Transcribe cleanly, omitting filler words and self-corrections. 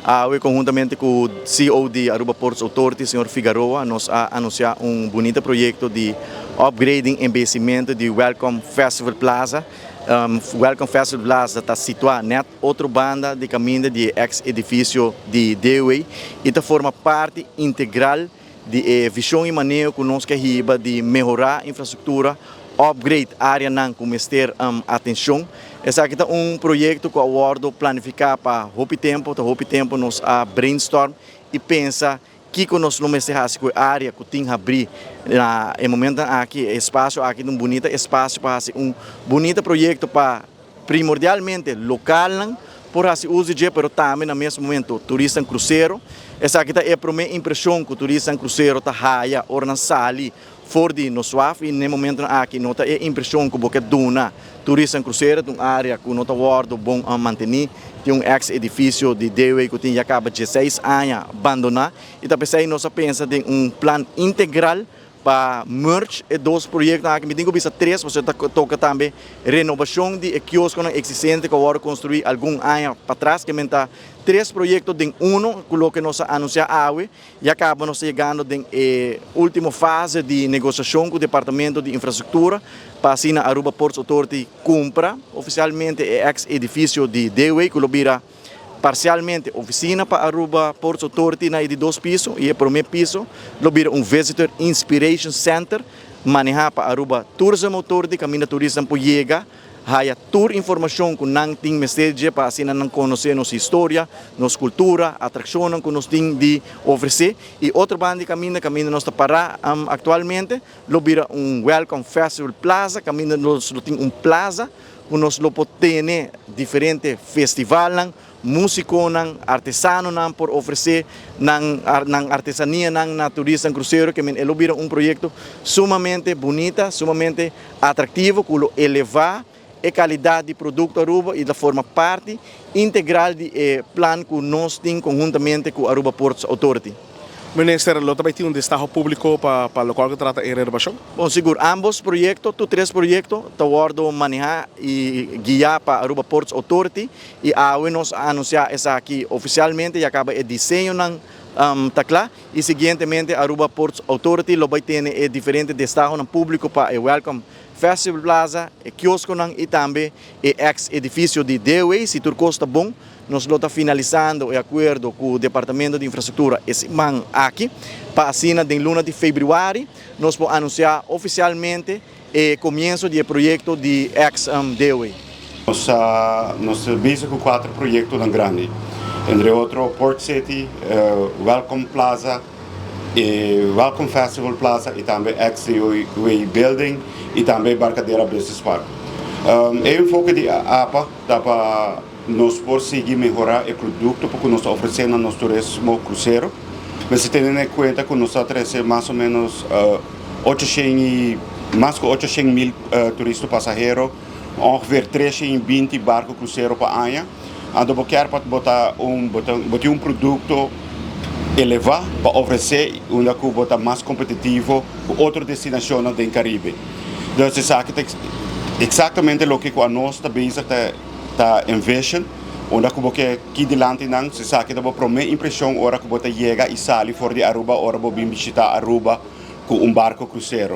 Awe conhuntamente cu CEO di Aruba Ports Authority, señor Figaroa, nos a anuncia un bunita proyecto di upgrading, embeyecimento di Welcome Festival Plaza. Welcome Festival Plaza ta situa net otro banda di caminda di ex-edificio di DOW y ta forma parti integral di vision y maneho cu nos kier hiba di mehora infrastructura, upgrade areanan cu mester atencion. Esaki ta un proyecto cu a wordo planifica pa hopi tempo, ta hopi tempo nos a brainstorm y pensa kico nos lo mester haci cu e area cu tin habri na e momento aki, espacio aki, un bunita espacio pa haci un bunita proyecto pa primordialmente local por haci uso di, pero tambe na mesun momento turista crucero. Esaki ta e prome impresion cu turista crucero ta haya ora nan sali for di nos waf y na momento aki no ta e impresion cu bo kier duna turista crucero, un area cu no ta wordo bon manteni, tin un ex edificio di DOW cu tin ya caba 16 aña abandona y ta pesey nos a pensa den un plan integral pa merge e dos proyecto aki. Mi tin cu bisa tres, bo ta toca tambe renobacion di kiosco existente cu a wordo construi algun aña patras, kiermen ta tres proyecto den uno, cu loke nos a anuncia awe. Ya caba nos yegando den ultimo fase di negociacion cu Departamento di Infrastructura pa asina Aruba Ports Authority cumpra oficialmente e ex-edificio di DOW, cu lo bira parcialmente oficina pa Aruba Ports Authority na di dos piso y e prome piso lo bira un Visitor Inspiration Center maneha pa Aruba Tourism Authority, caminda turista por yega haya tur informacion cu nan tin mester pa asina nan conoce nos historia, nos cultura, atraccion cu nos tin di ofrece. Y otro banda di caminda, caminda nos ta para actualmente, lo bira un Welcome Festival Plaza, caminda nos tin un plaza cu nos lo por tene diferente festival, musiconan, artesanonan por ofrece nan artesania na turista crucero, kiermen lo bira un proyecto sumamente bunita, sumamente atractivo, cu lo eleva e calidad di producto Aruba y ta forma parti integral di plan cu nos tin conhuntamente cu Aruba Ports Authority. Minister, lo tambe tin un destaho publico pa loke ta trata e renobacion? Bon, sigur, ambos proyecto, tur tres proyecto, ta wordo maneha y guia pa Aruba Ports Authority y awe nos a anuncia esaki oficialmente. Ya caba e diseño nan ta cla y siguientemente Aruba Ports Authority lo bay tene diferente destaho nan publico pa e Welcome Festival Plaza, e kiosco nan y tambe e ex edificio di DOW. Si tur cos ta bon, nos lo ta finalisando e acuerdo cu Departamento di Infrastructura e siman aki, pa asina den luna di februari nos por anuncia oficialmente e comienso di proyecto di ex DOW. Nos ta bezig cu cuater proyecto grandi, entre otro Port City, Welcome Plaza, y Welcome Festival Plaza y tambe ex-DOW Building y tambe Barcadera Business Park. E enfoke di APA ta pa nos por sigui mehora e producto cu nos ta ofrece na nos turismo crucero. Mas teniendo na cuenta cu nos ta trece mas o menos 800 y mas cu 800 mil turista pasahero, ongeveer 320 barco crucero pa aña. Anto bo kier pa bota un producto eleva pa ofrece unda cu bo ta mas competitivo cu otro destinacion den Caribe. Dus esaki ta exactamente loke cu nos ta bezig ta envision, unda cu bo kier aki dilanti nan, esaki ta e prome impresion ora cu bo yega y sali for di Aruba, ora bo bin bishita Aruba cu un barco crucero.